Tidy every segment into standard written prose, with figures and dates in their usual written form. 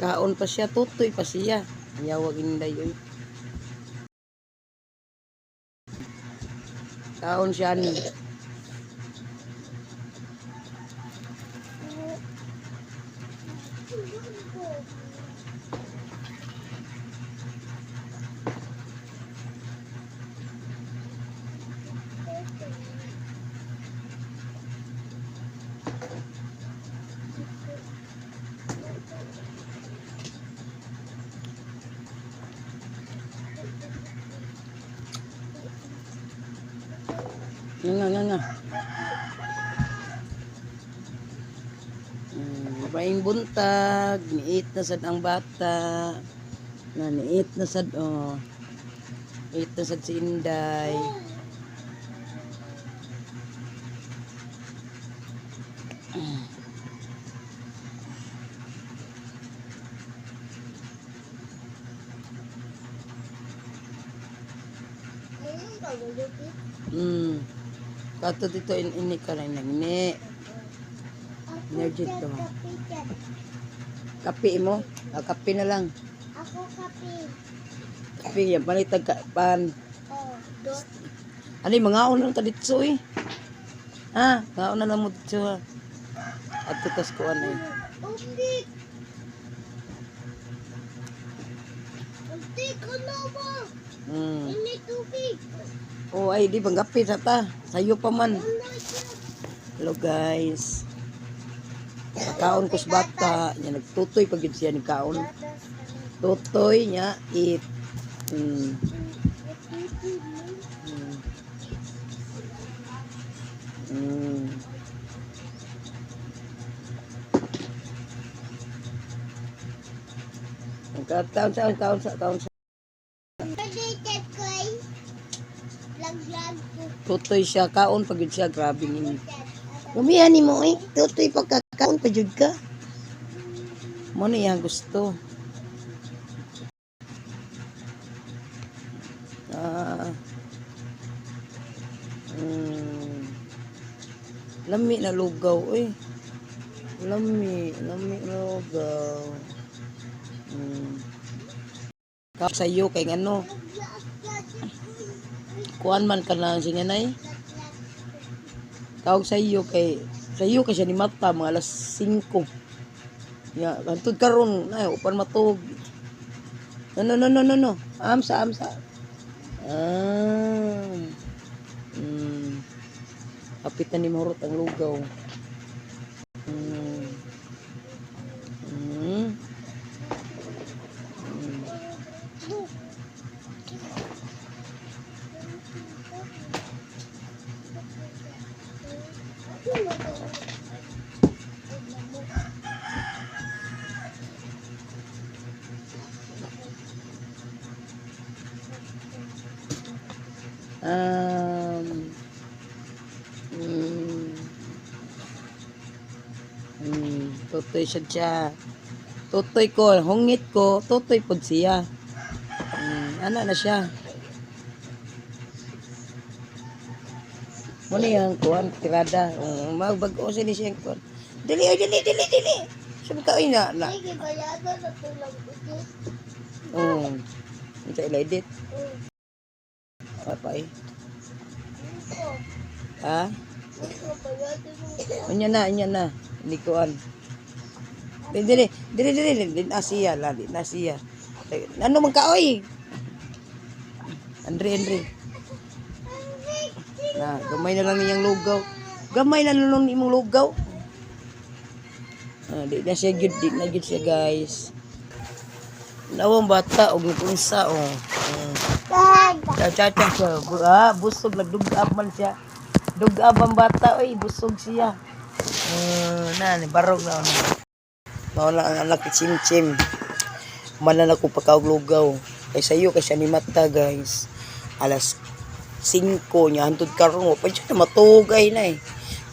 Kaon pa siya, tutoy pa siya. Yawag inday oy. Kaon siya ni. Nga nga nga nga. Maayong buntag, niit na sad ang bata. Na niit na sad oh. Niit na sad si Inday. Kato dito in ini ka rin ini. Energy to. Kape mo? Ah, kape na lang. Ako kape. Kape yan palitag ka pan. Oh, dot. Ano yung mga lang ta dito eh. Ha? Ngaon na lang mo dito ha. At tutas ko ano eh. Untik. Untik, ano ba? Ini tubig. Oh, ay di bang kape sa ta. Sayo pa man. Ano siya? Hello guys. Kaon ko sa bata. Nya nagtutoy pag yun siya ni kaon. Gatas. Tutoy niya eat. Ang kaon sa kaon sa kaon sa Related ko ay vlog-vlog ko. tutoy siya kaon pag yun siya grabe ni. Lumihan ni mo eh. Tutoy pagkakaon pa jud ka. Mo na iyang gusto. Ah. Lami na lugaw eh. Lami, lami na lugaw. Ka sayo kay ngano. Kuan man ka na singanay. Tawag sa iyo kay sa iyo kay siya ni mata mga alas 5. Ya, hantod karon ay upan matug. No no no no no no. Amsa amsa. Ah. Kapit na ni Mahurot ang lugaw. Tutoy siya siya. Tutoy ko, hungit ko, tutoy pod siya. Ana na siya. Muna yung kuan, tirada. Magbag-o sila siya yung kuan. Dili, oy, dili, dili, dili. Sabi ka, oy, na, na. Sige, bayadan na tulang utit. Sa ila edit. Apa eh. Ha? Unya na, unya na. Hindi kuan. Dili, dili, dili, dili, dili, na siya, lali, na siya. Ano man ka, oy? Andre, Andre. Na, gamay na lang niyang lugaw. Gamay na lang imong lugaw. Ah, di na siya gyud, di na gyud siya, guys. Nawang bata og nag-unsa oh. Ah. Cha cha cha. Ah, busog nagdugab man siya. Dugab ang bata oy, busog siya. Na ni barog na ano. Mao na ang anak ni Chim. Manan ako pagkaog lugaw. Kay sayo kay siya ni mata guys. Alas 5 niya hantod karon wa pa siya na matugay na eh.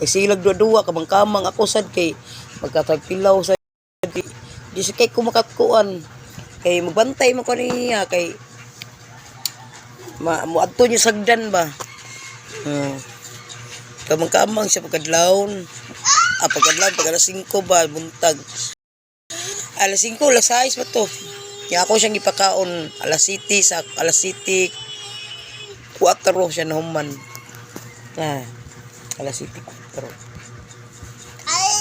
Kay silag duwa-duwa kamang-kamang ako sad kay magkatagpilaw sa di, di sa kay kumakatkuan kay magbantay man ko niya kay ma muadto niya sagdan ba. Kamang-kamang siya pagkadlawon. Ah, pagkadlawon, pag alas 5 ba, buntag. Alas 5, alas 6 pa to. Kaya ako siyang ipakaon alas 7 sa alas 7 4 siya nahuman. Ah, alas 7 4.